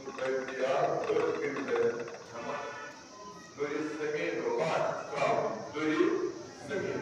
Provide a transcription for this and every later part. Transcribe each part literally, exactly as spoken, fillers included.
تربیت أتھۍ کٔرِتھ۔ دوٚرِ زٔمیٖن وَتھ ترٛاوٕنۍ، دوٚرِ زٔمیٖن۔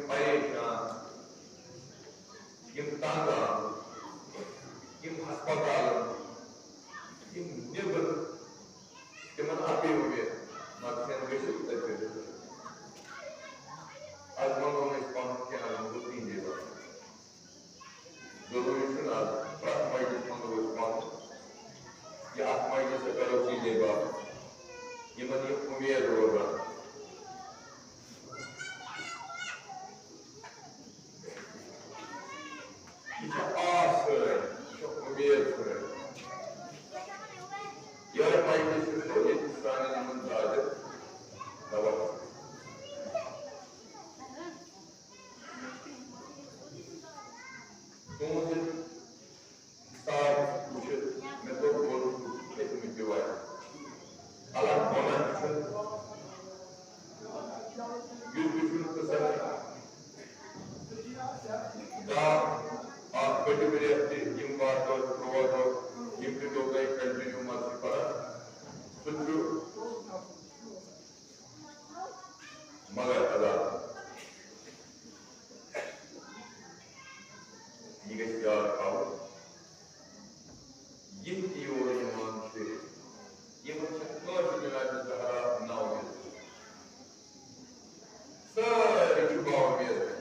پریشان، یِم تنگ آمٕتۍ، یِم ہسپتالن، یِم نیبر، تِمن اَکٕے اُمید، مگر کھٮ۪ن گٔژھِتھ تَتہِ پٮ۪ٹھ۔ از منٛگو نہٕ أسۍ پنُن کینٛہہ، از منٛگو تِہنٛدے باپتھ۔ ضروٗری چھُنہٕ از پرٛٮ۪تھ مجلس منٛگو أسۍ پنُن، یا اَتھ مجلسس کرو تِہنٛدے باپتھ۔ یِمن یہِ اُمید روزان۔ یہِ چھِ آس سٲنۍ، یہِ چھِ اُمید سٲنۍ۔ یِہوٚے مجلس چھُ سُہ، ییٚتہِ سانٮ۪ن یِمن دادٮ۪ن دوا چھُ۔ تُہُنٛد یہِ ساڑِ وٕچھِتھ مےٚ توٚر بوزُن کُس چھُ کھٔتمٕتۍ بیوارِ۔ حالانکہ بۄنہٕ چھُ یُتھ وٕچھُن قٕصہ داہ اکھ بٔڑِم رٮ۪تھ تہِ یِم وارٕ دۄہ ترٛووا دۄہ یِم تہِ دۄہ تۄہہِ کنٹِنیو مسجد پران سُہ چھُ مگر عذاب۔ یہِ گژھِ یاد تھاوُن، یِم تہِ یور یِوان چھِ، یِمن چھِ کٲنٛسہِ مِلان زہرا ناومید۔ سٲری چھِ باومید۔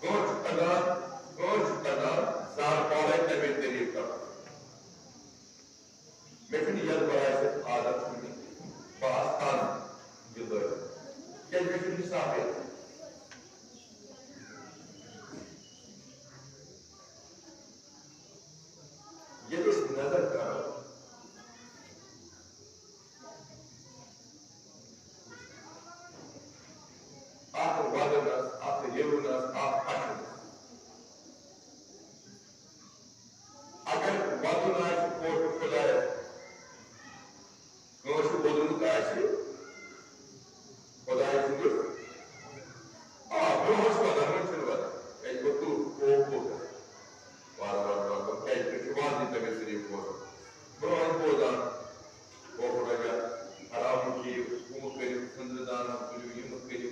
کٲنٛسہِ چھُ تگان، کٲنٛسہِ چھُ تگان زار پارے تَمے طریٖقہٕ کرُن۔ مےٚ چھُنہٕ یَتھ بَرایہِ سۭتۍ عادت کُنہِ۔ بہٕ آسہٕ تَنگ یہِ لٲگِتھ۔ کیٛازِ مےٚ چھُنہٕ حِسابٕے اَتھ۔ ییٚلہِ أسۍ نظر کرو اَتھ وَدنَس، اَتھ رِونَس، اَتھ پَشنَس۔ اگر وَدُن آسہِ کھوٚٹ خۄدایَس، کٲنٛسہِ ووٚدمُت آسہِ خۄداے سٕنٛدِس، آ، برونٛہہ ٲس وَدان، وۄنۍ چھُنہٕ وَدان۔ کیٛازِ گوٚو تُل کوک کوٚت؟ وارٕ وارٕ وارٕ وارٕ، کیٛازِ تُہۍ چھِو وازٕے تَمہِ ذٔریعہٕ بوزان؟ برونٛہہ ٲسۍ بوزان، کوکُر اَجا، حرامہٕ کھیٚیِو، ہُمہٕ کٔرِو، سٕنٛدرِ دانہٕ تُلِو، یِمہٕ کٔرِو۔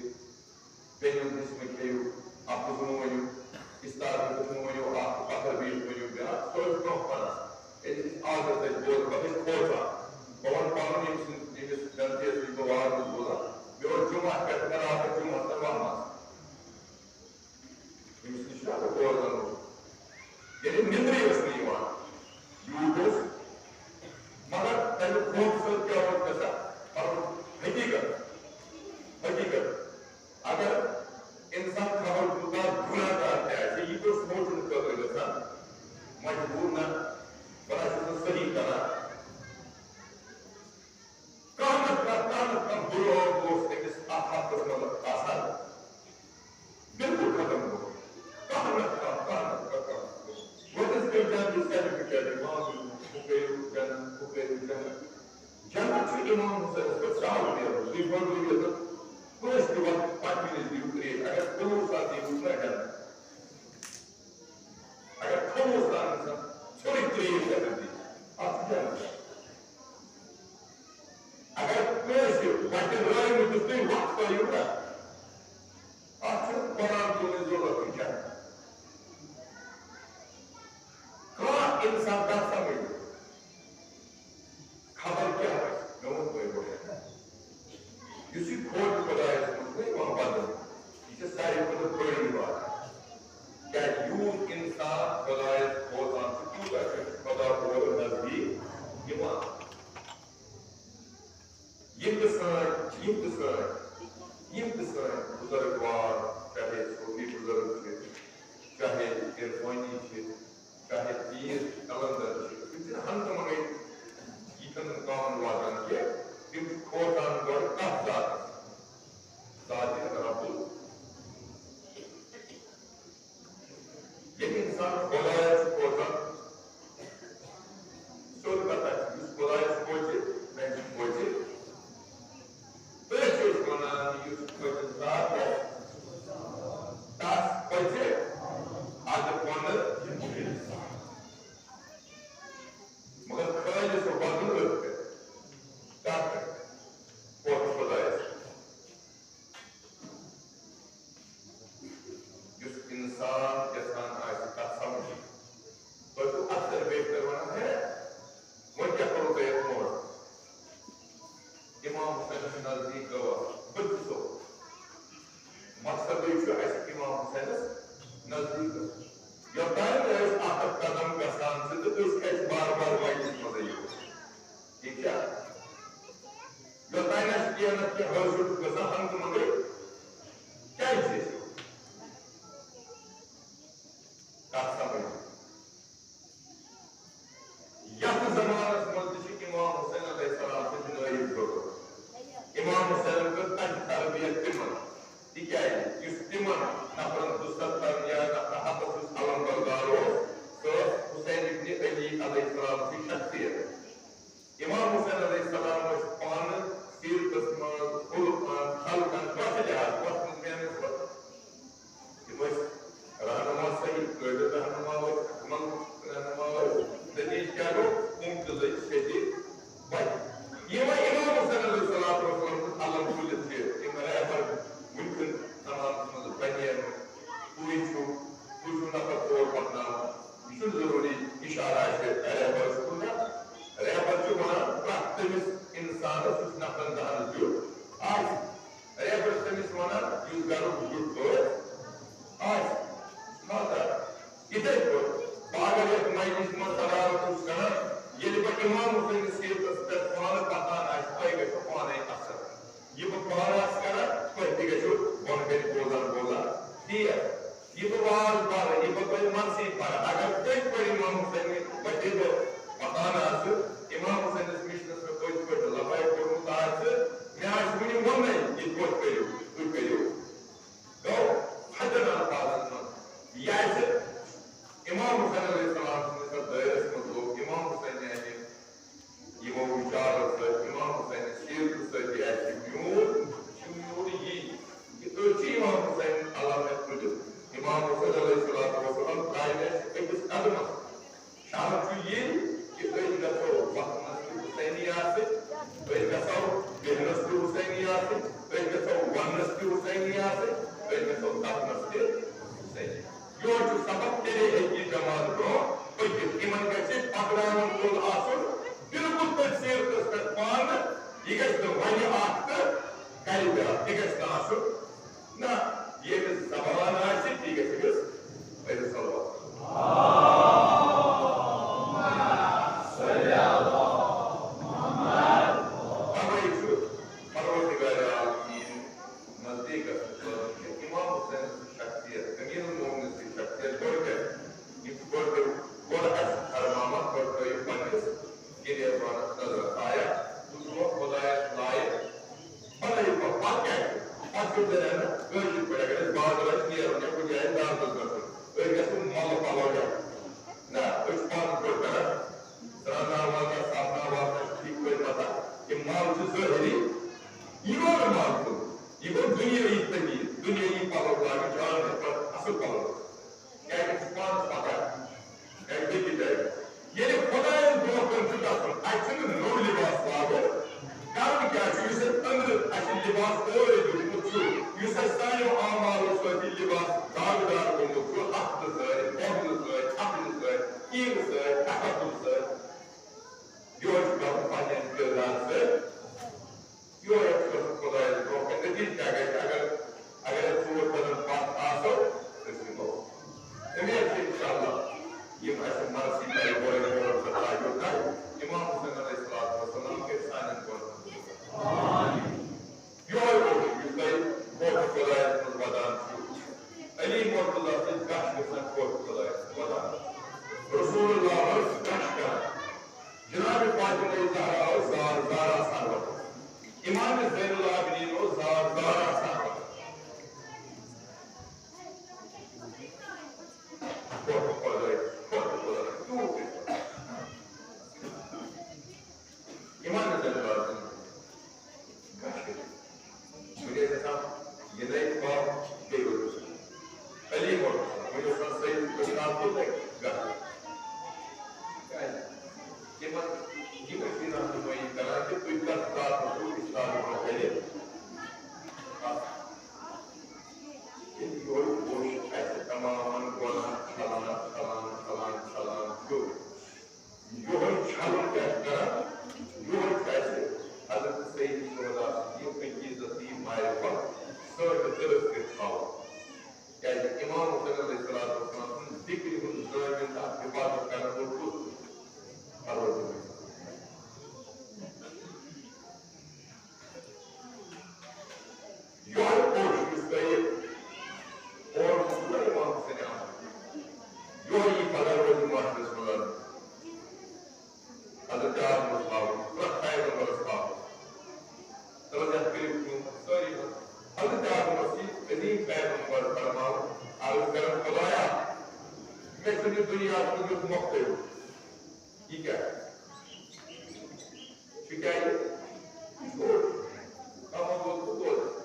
بیٚنہِ ہُنٛد حِصہٕ مہٕ کھیٚیِو، اَپُز مہٕ ؤنِو، اِستاد ہُنٛد حِصہٕ مہٕ ؤنِو، اَکھ پَتھر بیٚیِس ؤنِو بیٛاکھ، سُہ ٲسۍ برٛونٛہہ پَران۔ ییٚلہِ أسۍ آز ٲسۍ اَسہِ بوزان، پَتہٕ ٲسۍ کھوژان۔ بہٕ وَنہٕ پَنُن، ییٚمہِ سٕنٛز، ییٚمِس غلطی ٲس، یہِ بہٕ وارٕ اوسُس بوزان، مےٚ اوس جُمعہ پٮ۪ٹھ راتَس جُمعہ تام وَنان۔ أمِس نِش چھُ اَکھ بوزان اوس۔ یعنی نِندرٕے ٲس نہٕ یِوان۔ یوٗت اوس۔ مگر تَمیُک خوٗبصوٗرت کیٛاہ اوس گژھان؟ پَرُن حقیٖقت۔ حقیٖقت۔ اگر اِنسان خبر کوٗتاہ گُناہ گار تہِ آسہِ، یہِ تہِ اوس سونٛچُن خٲطرٕ گژھان مجبوٗر، نہ، بہٕ نہ چھُس نہٕ صحیح کران۔ کانٛہہ نتہٕ کانٛہہ، کانٛہہ نتہٕ کانٛہہ بُرٕ عٲدت اوس أمِس اَتھ ہفتس منٛز آسان۔ بِلکُل ختم گوٚو۔ کانٛہہ نتہٕ کانٛہہ، کانٛہہ نتہٕ کانٛہہ، کانٛہہ۔ وۄنۍ ٲسۍ تِم جنتی سرٹیفکیٹ دِوان، ہُہ کٔرِو جنت، ہُہ کٔرِو جنت۔ جنت چھُ اِمام حُسینَس پٮ۪ٹھ سہل نیرُن۔ تُہۍ پٔرِو ییٚتٮ۪تھ کٲنٛسہِ تہِ وَنہٕ پَتہٕ مِلہِ دِیِو ترٛیش۔ اگر کُنوُہ ساس دِیِو، چھُنہ جنت؟ اگر کُنوُہ ساس اِنسان ژھیوٚرُے ترٛیش گژھن دِنۍ، اَتھ چھُ جنت۔ اگر کٲنٛسہِ وَتہِ رٲومٕتِس تُہۍ وَتھ ہٲیِو نہ، اَتھ چھُنہٕ قرآن تُلنٕچ ضروٗرت، یہِ چھُ جنت۔ کانٛہہ اِنسان کَتھ سَمجھِ؟ خبر کیٛاہ آسہِ، مےٚ ووٚن تۄہہِ گۄڈٕ۔ یُس یہِ کھوٹ خۄدایَس منٛز چھُنہ یِوان وَدُن، انسان یژھان آسہِ کتھ سمجھٕنۍ، تۄہہِ چھُو اکثر بیشتر ونان، ہے، وۄنۍ کیٛاہ کرو تۄہہِ یتھ مورن؟ امام حسینس نزدیٖک گوٚوا، بہٕ تہِ چھُسو۔ مقصدٕے چھُ اَسہِ امام حسینس نزدیٖک گژھُن۔ یوٚتام نہٕ أسۍ اکھ اکھ قدم گژھان چھِ تہٕ أسۍ کیٛازِ بار بار مجلس منٛزٕے یِوان؟ ٹھیٖک چھا؟ یوٚتام اَسہِ کینٛہہ نتہٕ کینٛہہ حٲصِل چھُ گژھان، ہنٛگہٕ منٛگَے کیٛازِ چھِ أسۍ یِوان؟ کتھ سمجھ؟ یتھ زمانس منٛز تہِ چھِ امام حسین علیہ السلام سٕنٛدۍ نٲیِب ضروٗرت۔ امام حسینن کٔر تتہِ تربیت تِمن، تِکیازِ یُس تِمن نفرن دُستربیت یا نفر ہتس یُس علم بردار اوس، سُہ اوس حسین ابن علی علیہ السلام سٕنٛز شخصیت۔ امام حسین علیہ السلام ٲسۍ پانہٕ سیرتس منٛز، خلقن، خلقن، پرٛٮ۪تھ لحاظ، پرٛٮ۪تھ منٛز مینس منٛز۔ تِم ٲسۍ رہنما صحیح، قٲبل رہنما ٲسۍ، اکمل رہنما ٲسۍ۔ نتیجہٕ کیٛاہ گوٚو؟ تِم تہِ لٔگۍ سیٚدِ وتہِ۔ یہِ وۄنۍ امام حسین علیہ الصلوۃ والسلام سُنٛد علم تُلِتھ چھِ یِم رہبر وٕنکیٚن زمانس منٛز بنیمٕتۍ۔ تُہۍ چھِو، تُہۍ چھِو نفر تور پکناوان۔ یہِ چھُنہٕ ضروٗری اِشارٕ آسہِ رہبرس کُن، نہ۔ رہبر چھُ وَنان پرٛٮ۪تھ تٔمِس اِنسانَس یُس نفرَن دَہَن دیُت آسہِ۔ رہبر چھُ تٔمِس وَنان یُس گَرُک زیُٹھ بٲژ آسہِ۔ خاطر یِتھَے پٲٹھۍ بہٕ اگر یَتھ مجلِسہِ منٛز صدارت چھُس کَران، ییٚلہِ بہٕ اِمام حُسینَس سیٖٹَس پٮ۪ٹھ پانہٕ پَکان آسہِ، تۄہہِ گژھیو پانَے اَثر۔ یہِ بہٕ پانہٕ آسہٕ کران، تۄہہِ تہِ گژھِو بۄنہٕ کَنہِ بوزان بوزان ٹھیٖک۔ یہِ بہٕ واز پَرٕ، یہِ بہٕ تۄہہِ منٛزٕے پَرٕ، اگر تُہۍ پٔرِو امام حسینٕے، وۄنۍ ییٚلہِ بہٕ پَکان آسہٕ، امام حسینَس مِشنَس پٮ۪ٹھ پٔتۍ پٲٹھۍ لَبَے کوٚرمُت آسہِ، مےٚ آسہِ وُنہِ ووٚنمُے، یہِ تُہۍ کٔرِو، تُہۍ کٔرِو۔ گوٚو، فَتِحَن الفاظَن منٛز۔ یہِ آسہِ امام حسین علیہ السلام سٕنٛدِس اَتھ دٲیرَس منٛز لوٚگ امام حسین یعنی یِمو وِچارو سۭتۍ، امام حسین سیٖرتہٕ سۭتۍ آسہِ میون، چھُ میون یی۔ یہِ أتھۍ چھِ امام حسین علامت تُلِتھ۔ امام حسین علیہ الصلوۃ والسلام ترٛایہِ نہٕ اَسہِ أکِس قدمَس۔ شرط چھُ یہِ کہِ أسۍ گژھو وۄتھنَس تہِ حسینی آسٕنۍ، أسۍ گژھو بیٚہنَس تہِ حسینی آسٕنۍ، أسۍ گژھو وَننَس تہِ حسینی آسٕنۍ، أسۍ گژھو دَپنَس تہِ حسینی۔ یور چھُ سبق تیٚلے ہیٚکہِ یہِ جماعت برٛونٛہہ پٔکِتھ۔ یِمن گژھِ پکناون وول آسُن بِلکُل تٔتھۍ سیٖرتس پٮ۪ٹھ پانہٕ۔ یہِ گژھِ نہٕ وۄنہِ اکھ تہٕ گرِ بیٛاکھ۔ یہِ گژھِ نہٕ آسُن۔ نہ، ییٚمِس زبان آسہِ، تی گژھِ أمِس پٔرِتھ صلوات۔ توے چھُ پروردگار عالمین نزدیٖک گژھنہٕ خٲطرٕ چھِ امام حسین سٕنٛز شخصیت، امیر المومنین سٕنٛز شخصیت گۄڈٕ کیٛاہ؟ یہِ چھُ گۄڈٕ تہِ، گۄڈٕ اَسہِ فرماوان، گۄڈٕ ترٲیِو پننِس گِریبانس نظر۔ آیا تُہۍ چھِوا خۄدایس لایق؟ بنٲیِو پتہٕ، پتہٕ کیٛاہ چھُ؟ پتہٕ چھُ زنانہٕ کٲشِر پٲٹھۍ، اگر أسۍ بازر آسہِ نیرُن یا کُنہِ جایہِ دعوتس گژھُن، أسۍ گژھو ملہٕ پلو ہٮ۪تھ۔ نہ، أسۍ چھِ پانہٕ گۄڈٕ کران سرٛانہٕ واتان، صابنہٕ واتان، چھِ ٹھیٖک پٲٹھۍ واتان۔ یہِ مل چھُ ظٲہری، یہِ گوٚو نہٕ مل تُلُن۔ یہِ گوٚو دُنیٲیی تمیٖز، دُنیٲیی پلو لاگٕنۍ، جان پتہٕ اصل پلو۔ کیازِ یہِ چھُ پانس پتہ، کیازِ بیٚکِس جایہِ۔ ییٚلہِ خۄدایَس برونٛہہ کُن چھُ گژھُن، اَتہِ چھُنہٕ نوٚو لباس لاگُن۔ کَرُن کیٛاہ چھُ؟ یُس اَسہِ أنٛدرٕ اَسہِ لباس اورَے دیُتمُت چھُ، یُس اَسہِ سانیو اعمالو سۭتۍ یہِ لباس داغدار گوٚمُت چھُ، اَتھٕ سۭتۍ، بۄہنہٕ سۭتۍ، اَتھٕ سۭتۍ، کیٖرٕ سۭتۍ، تکبر سۭتۍ، یِہوٚے چھُ کَرُن پنٛنٮ۪ن کِردار سۭتۍ۔ یورے چھُ گژھُن خۄدایَس برونٛہہ کَنہِ۔ نتیٖجہٕ کیٛاہ گژھِ؟ اگر، اگر أسۍ ژوٗر قدم پتھ آسو، أسۍ نِمو۔ اُمید چھِ اِنشاءاللہ یِم اَسہِ مرثی پَرِ، اورے پوٚرُن تہٕ تاج و تاج۔ امام حسین علیہ الصلوۃ والسلام کٔرِتھ سانٮ۪ن گۄڈَن۔ یِہوٚے اوس یُس تۄہہِ کھوٹہٕ خۄدایَس منٛز وَدان چھُ۔ علی مرتضیٰ سۭتۍ کَتھ گژھان کھوٹہٕ خۄدایَس منٛز وَدان۔ رسول اللہ ٲس کَتھ کران۔ جناب فاطمہ زہرا ٲس زار زار آسان وَدان۔ امام زین العابدین اوس زار زار آسان وَدان۔ کھوٹہٕ خۄداے، کھوٹہٕ خۄداے، کیوں تہِ؟ امام زین العابدین۔ بہٕ چھُس یژھان یہِ نَے پَرُن بیٚیہِ ؤرِیَس۔ علی محمد، وۄنۍ اوس نہٕ صحیح، بہٕ چھُس نہٕ کوٚرمُت گژھُن۔ کیٛازِ؟ تِمن، یِم ٲسۍ یہِ رہنُمٲیی کران کہِ تُہۍ کَتھ ذاتَس چھِو اِسلام برٛونٛہہ کَنہِ آسان۔ ییٚلہِ یورٕ وُچھ اَسہِ تمام دُنیاہَس منٛز یُتھ مۄختٔے۔ یہِ کیٛاہ؟ یہِ کیٛاہ یہِ؟ یہِ چھُ اوٚڑ۔ کَمو ووت تہٕ دۄد۔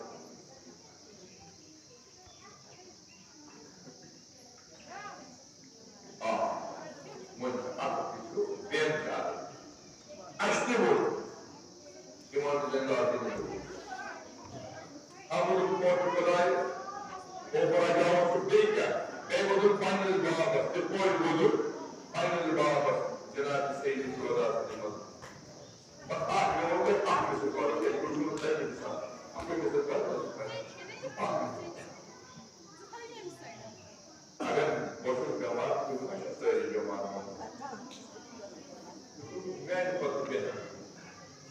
آ، وۄنۍ چھُ اَکھ تہِ چھُ بٮ۪ن تہِ اَکھ۔ اَسہِ تہِ ووٚن۔ تِمن تہِ زندہ دِنہٕ۔ اَمرُک پوٚت خۄداے، اوپرا جاوَس چھُ بیٚیہِ کیٛاہ؟ بیٚیہِ ووٚنُن پنٛنِس بابَس، تہِ پوٚز ووٚنُن پنٛنِس بابَس، جناب سید شہدا سٕنٛدِ منٛز۔ بس اَکھ مےٚ ووٚن تۄہہِ اَکھ قٕصہٕ پَرُن، تیٚلہِ وٕچھِو نہٕ تۄہہِ اِنسان۔ اَکُے قٕصہٕ پَرُن، اَکھ قٕصہٕ۔ اگر بہٕ چھُس بٮ۪مار، تُہۍ ما چھِو سٲری بٮ۪مار؟ میٛانہِ کھۄتہٕ بہتر۔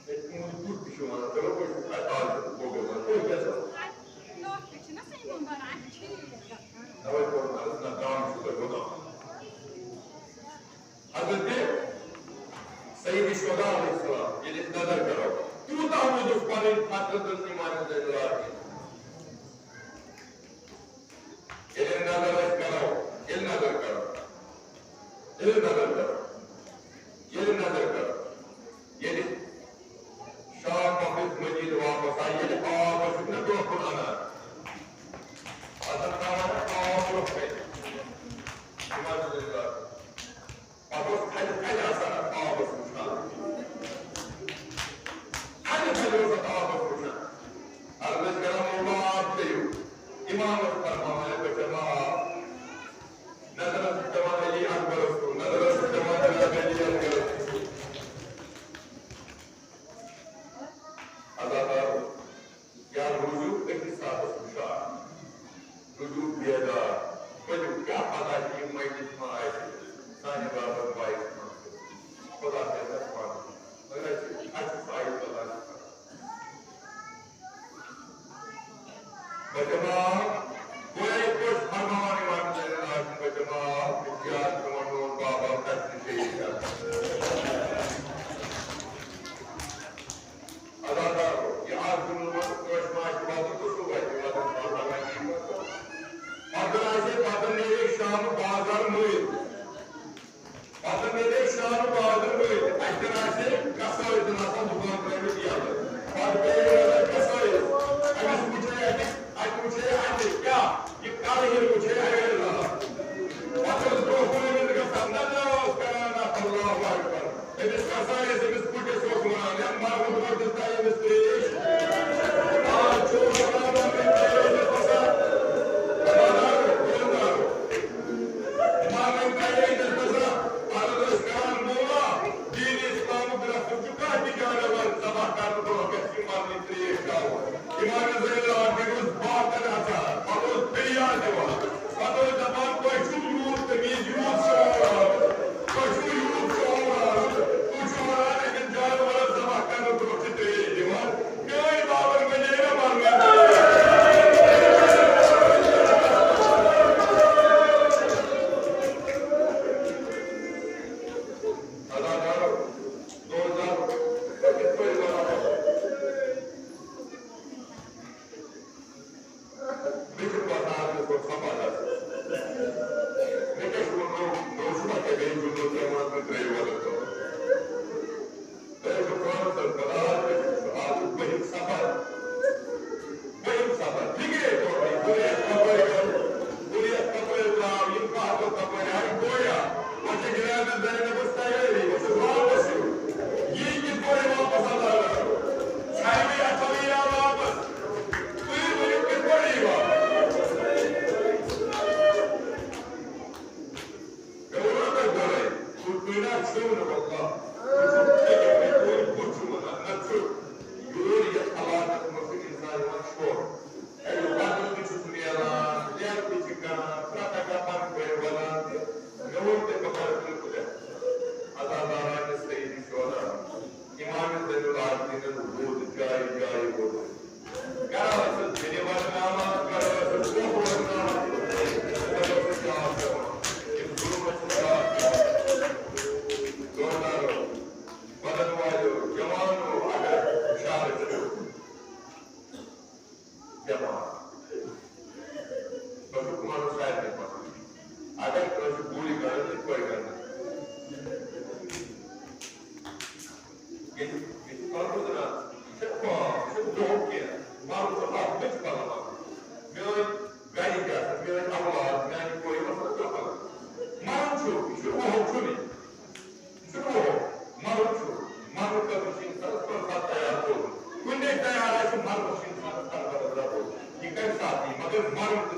ہے، تُہُنٛد بُتھ تہِ چھُ وَنان، چلو، بہٕ چھُس اَتہِ آز گوٚو بٮ۪مار۔ تُہۍ کیٛاہ چھِو؟ توے کوٚر مےٚ عرض، نہ، دم چھُ تۄہہِ گوٚمُت۔ حضرت سید شہداء علیہ السلام، ییٚلہِ أسۍ نظر کرو، تیوٗتاہ ووٚنُس پنٕنۍ فخر تہٕ ایمان زین العابدین۔ ییٚلہِ نظر أسۍ کرو، ییٚلہِ نظر کرو، ییٚلہِ نظر کرو، ییٚلہِ نظر کرو، ییٚلہِ شام مغرب مجید واپس آیہِ، ییٚلہِ آب ٲسِکھ نہ برونٛہہ کُن اَنان، پتہٕ ترٛاوان آب برونٛہہ کَنہِ۔ پتہٕ اوس تھدِ تھدِ آسان اَتھ آبَس وٕچھان۔ تھدِ تھدِ اوس اَتھ آبَس وٕچھان۔ عرض ٲسۍ کران، "مولا، آب چیٚیِو۔" اِمام اوس فرماوان، "ہے بچہ، ما آب۔" نظر ٲسٕس پٮ۪وان علی اکبرَس کُن، نظر ٲسٕس پٮ۪وان جناب علی اکبرَس کُن۔ عزادارو، یا روٗزِو أکِس ساتَس ہُشار، روٗزِو بیدار، ؤلِو کیٛاہ پتہ چھِ یِم مجلس ما آسہِ سانہِ باپتھ باعث ما آسہِ۔ خدا کَرِ اَسہِ پانہٕ۔ مگر اَسہِ چھِ، اَسہِ چھِ پَے خدا چھِ کران۔ بچہ ماو، گویا یِتھ پٲٹھۍ فرماوان یِوان چھُ، بچہ ماو، مےٚ چھُ یاد پٮ۪وان میون بابا کَتہِ چھُ شہیٖد گژھان۔ عزادارو، یہِ آز ووٚنُن وۄنۍ کٲنٛسہِ ما آسہِ وَدُن تہٕ سُہ وَدِ، وَدُن چھُ آسان وَنہِ۔ پَتہٕ آسہِ، پَتہٕ نیرِ شامہٕ بازر مٔلۍ۔ پَتہٕ نیرِ شامہٕ بازر مٔلۍ۔ اَتہِ آسہِ قصٲے، تِم آسان دُکان ترٲومٕتۍ یَلہٕ۔ پَتہٕ پیٚیہِ نظر قصٲیِس۔ أمِس وٕچھے اَتہِ، اَتہِ وٕچھے اَتہِ۔ کیٛاہ؟ یہِ کَلہٕ ہِن وٕچھے اَتہِ۔ پَتہٕ اوس برٛونٛہہ کُن أمِس گژھان، نظر اوس کران اَتھ، اللہ اکبر۔ أمِس کسایَس، أمِس پُٹھِس اوس وَنان، "ہے، مرنہٕ برونٛہہ دِژ تۄہہِ أمِس ترٛیش؟" آ، چون سلام، أمۍ ترٛیش دِژ ہسا۔ خبردار، خبردار۔ مرنہٕ ترٛیش دِژ ہسا۔ عرض ٲسۍ کران، "مولا، دین اسلامُک رسول چھُ کانٛہہ تہِ جانور ذبح کرنہٕ برونٛہہ گژھِ یہِ مرنٕچ ترٛیش چاوُن۔" امام زین العابدین اوس باقن اژان، پتہٕ اوس فریاد دِوان، پتہٕ اوس دپان، "تۄہہِ چھُو یوٗت تمیٖز، یوٗت شعوٗر آمُت، تۄہہِ چھُو یوٗت شعوٗر آمُت، تُہۍ چھِو ونان، اَمٮ۪ن جانورن ذبح کرنہٕ برونٛہہ چھِ ترٛیش دِوان، میٲنۍ بابن بنے نہ مرنہٕ۔" عزادارو، دوستو، کِتھ پٲٹھۍ ونو؟ مےٚ چھُ باسان، مےٚ کوٚر سماجا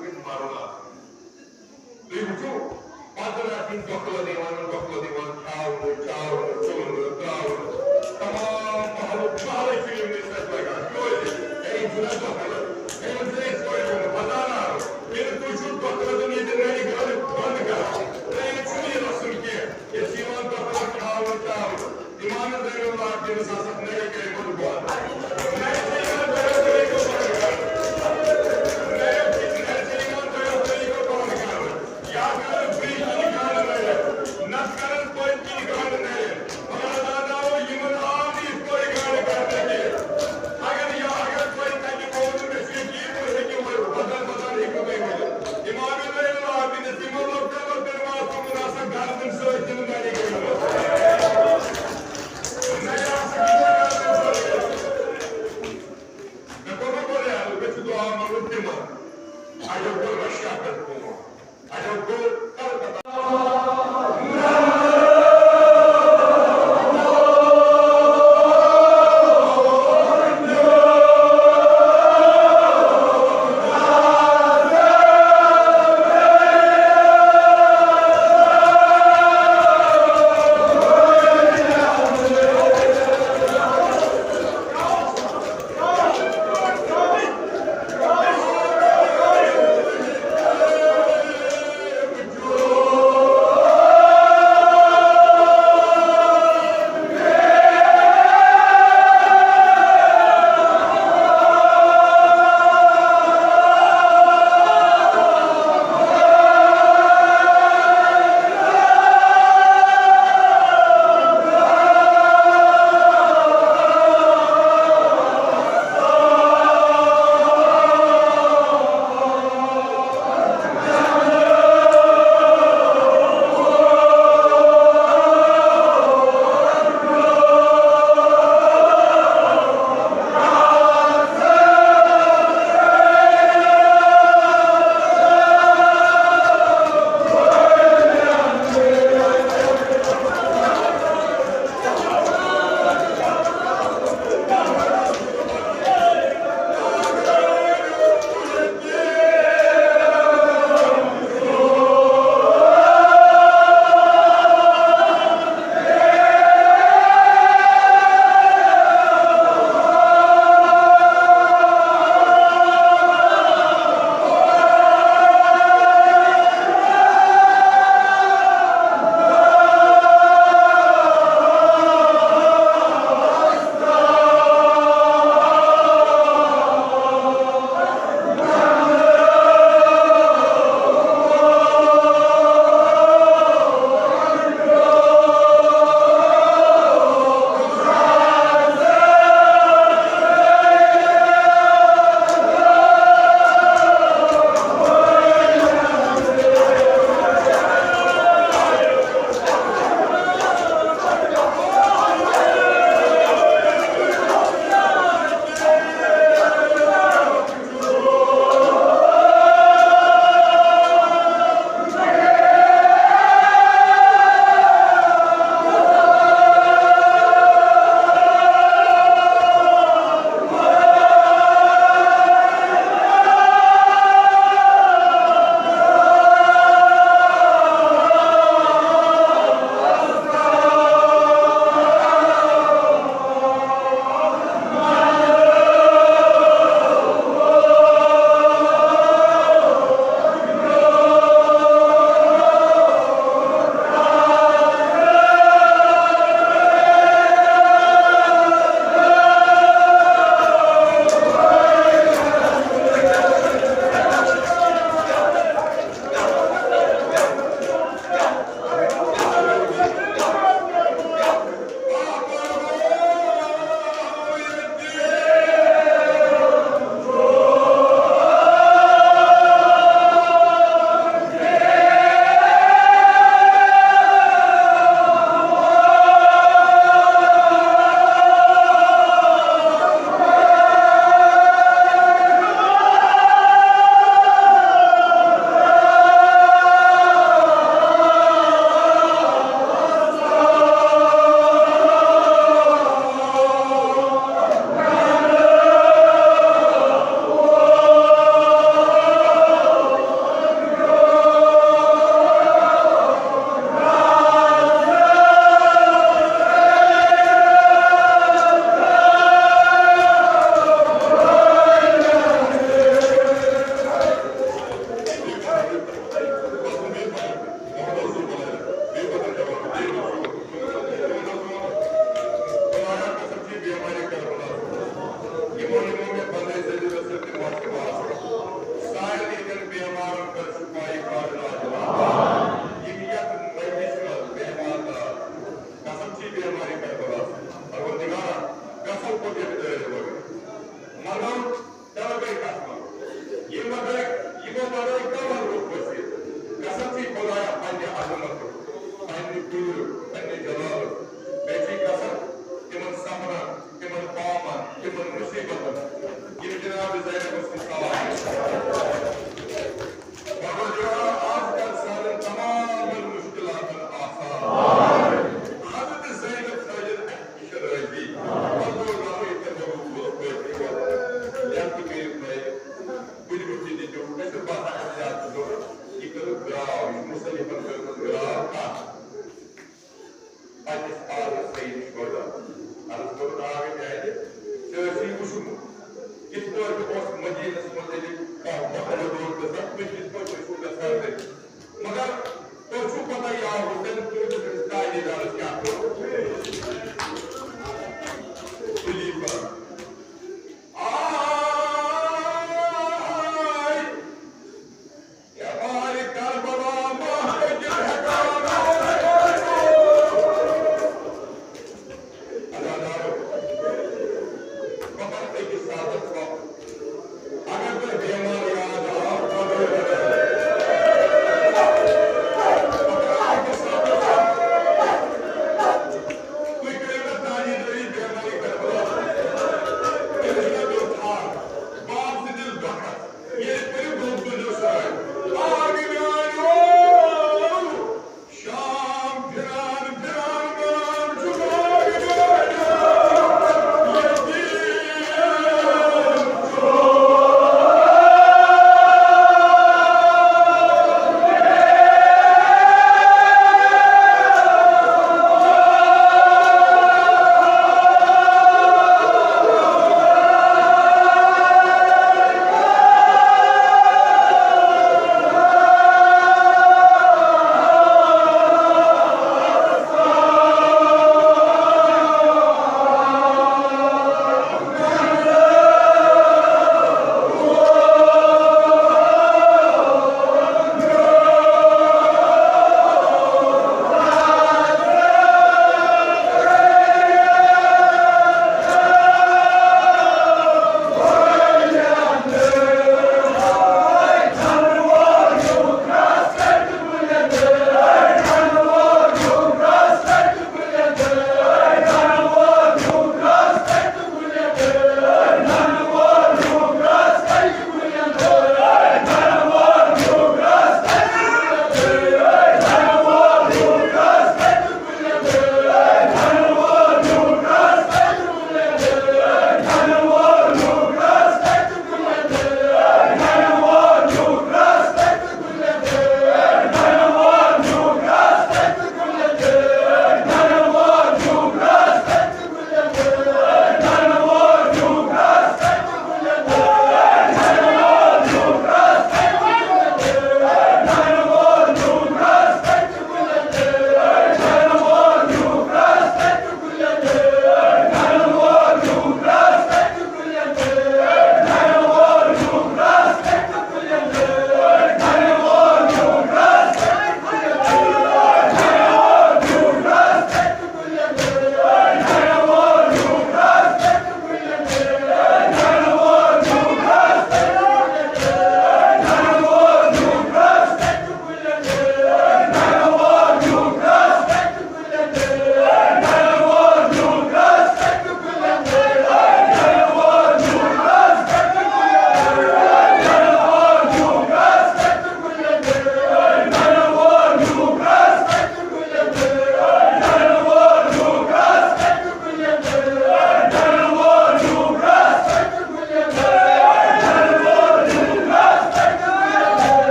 مَرُن آسُن۔ تُہۍ وٕچھِو، پَتہٕ زَن آسہِ یِم دۄکھٕ لَدٕنۍ وَنان، دۄکھٕ لَدٕنۍ وَنان، کھیٛاونہٕ، چاونہٕ، ژوٚلنہٕ، ترٛاونہٕ، تمام محلُک محلَے چھُ یِمنٕے سۭتۍ لَگان۔ کیٛازِ؟ ہے، یِم چھِنہ دۄکھٕ لَدٕنۍ، ہے، یِم چھِنہ أسۍ پٲٹھۍ گٔمٕتۍ، پَتہ نہ آو۔ ییٚلہِ تُہۍ چھِو دۄکھٕ لَدُن ییٚتہِ نَرِ گَرٕ بنٛد کَران، ہے، ییٚتہِ چھُنہٕ یہِ رَسُم کینٛہہ۔ ییٚتہِ چھِ یِوان دۄکھٕ لَدٕنۍ کھیٛاونہٕ، چاونہٕ۔ امام زین العابدینس آسکھ نرِ کٔرمٕژ بۄن۔ نرِ چھِ یِوان دۄیو طریٖقو پَتہٕ کرنہٕ۔ نرِ چھِ، نرِ چھِ یِوان دۄیو طریٖقو پَتہٕ کرنہٕ۔ یا کرن برٛونٛہہ کِنۍ گنٛڈ نرِ، نتہٕ کرن پٔتۍ کِنۍ گنٛڈ نرِ۔ مگر اللہ تعالیٰ ہو یِمن آو نہٕ یِتھ پٲٹھۍ گنٛڈ کرنہٕ کینٛہہ۔ اگر یا اگر تۄہہِ تَتہِ گوٚو نہٕ، مےٚ چھُ یقیٖن، تُہۍ ہیٚکِو وۄنۍ بدل بدل ہیٚکِو تُہۍ ؤنِتھ۔ امام زین العابدینس یِمو لۄکٹیو لۄکٹیو معصومن آسکھ گردن سۭتۍ تِم نرِ گٔمٕژ۔ مےٚ کوٚر نہٕ گۄڈٕ عرض، مےٚ چھُ دُعا منٛگُن تِمن۔ اَسہِ کوٚر رشیا پٮ۪ٹھ فون۔ اَسہِ کوٚر